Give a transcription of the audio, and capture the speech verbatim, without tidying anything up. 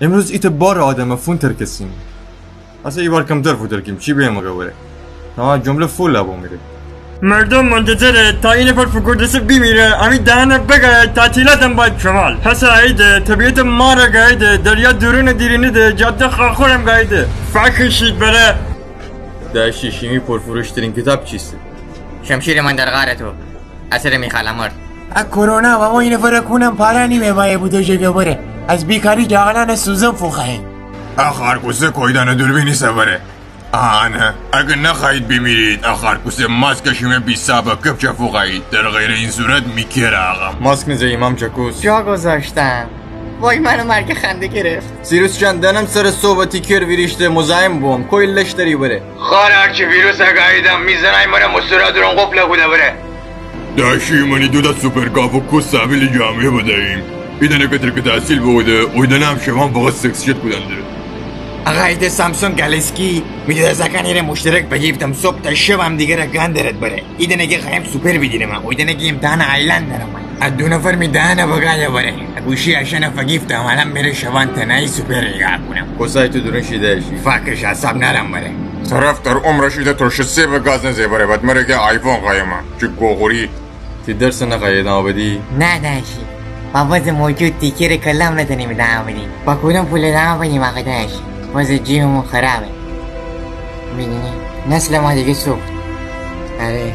امروز ایته بار آدمه فون ترکسیم. اسه ای بار کمتر فون ترکیم، چی به مگه وره؟ تمام جمله فول ابو میره. مردم منتظره تا ای نفر فوکوردسه بیمیره، امی دهنه بگه تعطیلاتم باید شمال. هسه عیده، طبیعت ماره گایده، دریا دورون دیرینه ده، جاده خاخورم گایده. فکشید بره. داشی شیمی پرفروش‌ترین کیتاب چیسته؟ شمشیر من در غار تو. اثر میخائیل مرد. ا کرونا و ما اینه فره کونم پاره نیمه مایه بوده جگه بره. از بیکاری جاغلان سوزن فوخاییم. ا خارکوسه کویدانه دوربینی سواره. آنه، اگه نخواهید بمیرید، ا خارکوسه ماسک شیمه بیسابه کپچه فوخایید. در غیر این صورت میکره آقا. ماسک نزه امام چکوس. جا گذاشتم. وای، منو مرگ خنده گرفت. سیروس جان، دانم سر صحبتی کر ویریشته، مزاحم بوم. کوی لش دری بره. خار هرچی ویروس اگه ایدم میزنای مره مسترا درون قفل کوده بره. داشی منی دوتا سوپر کاف و کوس تحویل جامعه بدهیم. ایدانه کتر که تحصیل بوده، اویدانه هم شبان فقط سکس شت کودن دره. آقا ایده سامسونگ گالکسی، می دوتا زاکان ایره مشترک بگیفتم، صبح تا شب همدیگره گان درد بره. ایدانه که خوایم سوپر بیدینم، اویدانه که امتحان آیلند دارم. ا دو نفر می دهنه بگایه بره. ا گوشی اشانه فگیفتم، الان مره شبان تنهایی سوپر نیگاه کونم. کوسای تو درون شیده اشی. فکش اعصاب نرم بره. طرف در عمرش ایده ترش سیب گاز نزه بره، بعد مره که آیفون خوایم. چی گوخوری؟ تی درس نخوای ادامه بدی؟ نه داشی. با وضع موجود تی کره کلام نتنیم ادامه بدیم. با کدوم پول ادامه بدیم آقا داشی؟ وضع جیبمون خرابه. می‌دونی؟ نسل ما دیگه سوخت. آره.